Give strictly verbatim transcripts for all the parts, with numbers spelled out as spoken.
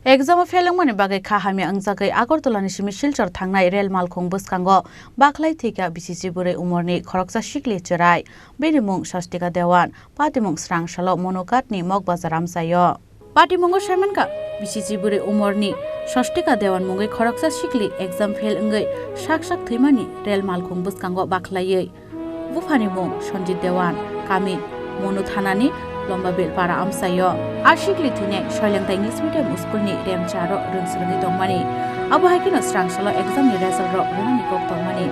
Exam o fail wngmani bagwi kha hamya wngjagwi Agartala ni simi Silchar thangnai rel malkhung bwskango bakhlai thwikha B C C bwrwi umorni khoroksa sikli chwrai. Bini mung Swastika Dewan, patimung srang salo Monughat ni Mokbazar amchaio. Patimungo saimankha, B C C bwrwi umorni Swastika Dewan mungwi khoroksa sikli exam fail wngwi sak sak thwimani rel malkhung bwskango bakhlaiwi. Buphani mung Sanjit Dewan, kami Monu thanani Lombabil para amchaio. A sikli thwinai Soilengta English Medium School ni remcharo rwngsrwngwi tongmani. Abo hai kheno srang salo exam ni result rok rwnani kok tongmani.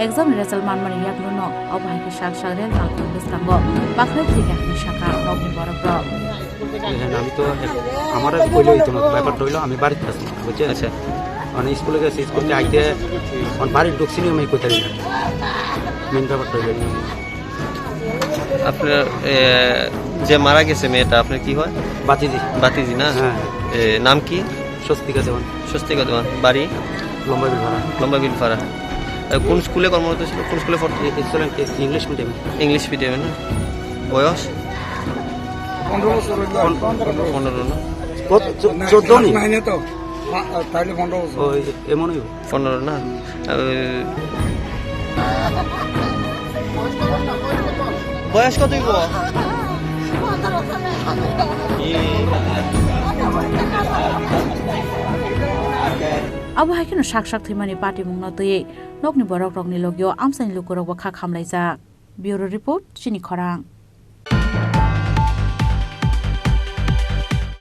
Exam ni result manmani yakno no abo hai khe sak sak rel malkhung bwskango bakhlai thwikha hinwi sakha nokni borok rok. এখানে আমি তো এক-, আমার পয়লা হইতো না, ব্যাপারটা হইলো আমি বাড়িতে আসি, বুঝছেন? আচ্ছা। মানে স্কুলে গেছি, স্কুল থেকে আইতে আমার বাড়ির ঢুকছি নি আমি কোথায় না। মেন ব্যাপারটা হইলো এই। আপনার, এ, যে মারা গেছে মেয়েটা, আপনার কি হয়? ভাতিজি। ভাতিজি না? হ্যাঁ। এ, নাম কি? স্বস্তিকা দেওয়ান। স্বস্তিকা দেওয়ান। বাড়ি? লম্বা বিলপাড়া। লম্বা বিলপাড়া। এ, কোন স্কুলে কর্মরত ছিল? কোন স্কুলে পড়তো? এ, এক্সেলেন্ট, এ, ইংলিশ মিডিয়ামে। ইংলিশ মিডিয়ামে না? বয়স? পনেরো বছর হইল। পন-, পনেরো না? কত? চো-, না, চোদ্দ নি? নাইনে তো। আ, আ, তাইলে পনেরো বছর। ও, এই যে, এমনই। পনেরো না? আ, বয়স কত হইব? Abo hai kheno sak sak thwimani patimungno twiwi nokni borok rokni logio amchaini lukurokbo kha khamlaijak. Bureau Report, Chini Khorang.